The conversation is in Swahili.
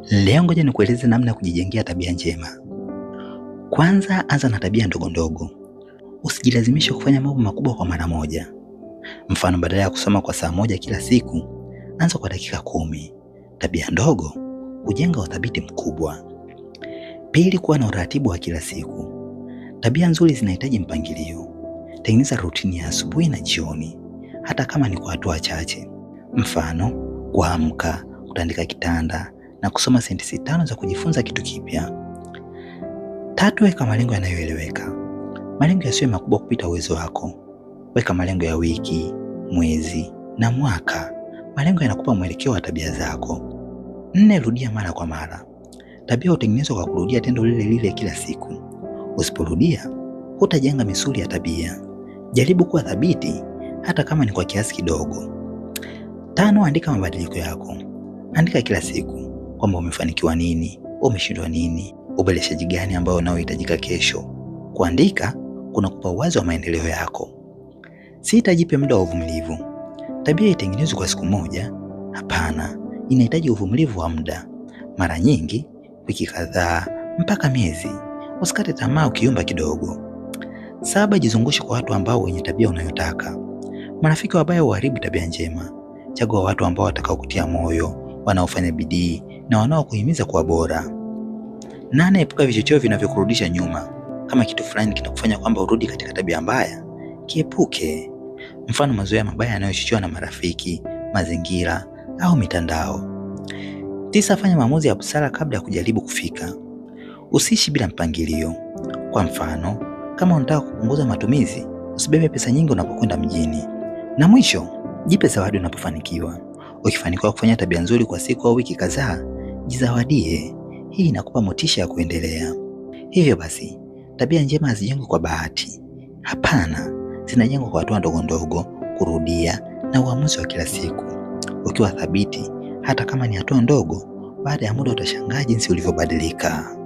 Leo ngoja nikueleze namna ya kujijengea tabia njema. Kwanza, anza na tabia ndogo ndogo. Usijilazimishe kufanya mambo makubwa kwa mara moja. Mfano, badala ya kusoma kwa saa moja kila siku, anza kwa dakika 10. Tabia ndogo hujenga uthabiti mkubwa. Pili, kuwa na uratibu wa kila siku. Tabia nzuri zinahitaji mpangilio. Tengeneza rutini ya asubuhi na jioni, hata kama ni kwa hatua chache. Mfano, kuamka, kutandika kitanda na kusoma sentensi 5 za kujifunza kitu kipya. Tatu, weka malengo yanayoeleweka. Malengo yasiwe makubwa kupita uwezo wako. Weka malengo ya wiki, mwezi na mwaka. Malengo yanakupa mwelekeo wa tabia zako. Nne, rudia mara kwa mara. Tabia hutengenezwa kwa kurudia tendo lile lile kila siku. Usiporudia, hutajenga misuli ya tabia. Jaribu kuwa thabiti hata kama ni kwa kiasi kidogo. Tano, andika mabadiliko yako. Andika kila siku kwamba umefanikiwa nini, umeshindwa nini, uboreshaji gani ambao unaohitajika kesho. Kuandika kunakupa uwazi wa maendeleo yako. Sita, jipe muda wa uvumilivu. Tabia itengenezwe kwa siku moja? Hapana, inahitaji uvumilivu wa muda, mara nyingi wiki kadhaa mpaka miezi. Usikate tamaa ukiumba kidogo. Saba, jizungushe kwa watu ambao wenye tabia unayotaka. Marafiki wabaya huharibu tabia njema. Chagua watu ambao watakaokutia moyo, wanaofanya bidii na wanaokuhimiza kuwa bora. Nane, epuka vichocheo vinavyokurudisha nyuma. Kama kitu fulani kinakufanya kwamba urudi katika tabia mbaya, kiepuke. Mfano, mazoea mabaya yanayochochewa na marafiki, mazingira au mitandao. Tisa, fanya maamuzi ya busara kabla ya kujaribu kufika. Usiishi bila mpangilio. Kwa mfano, kama unataka kupunguza matumizi, usibebe pesa nyingi unapokwenda mjini. Na mwisho, jipe zawadi unapofanikiwa. Ukifanikiwa kufanya tabia nzuri kwa siku au wiki kadhaa, jizawadie. Hii inakupa motisha ya kuendelea. Hivyo basi, tabia njema hazijengwi kwa bahati. Hapana, zinajengwa kwa hatua ndogo ndogo, kurudia na uamuzi wa kila siku. Ukiwa thabiti, hata kama ni hatua ndogo, baada ya muda utashangaa jinsi ulivyobadilika.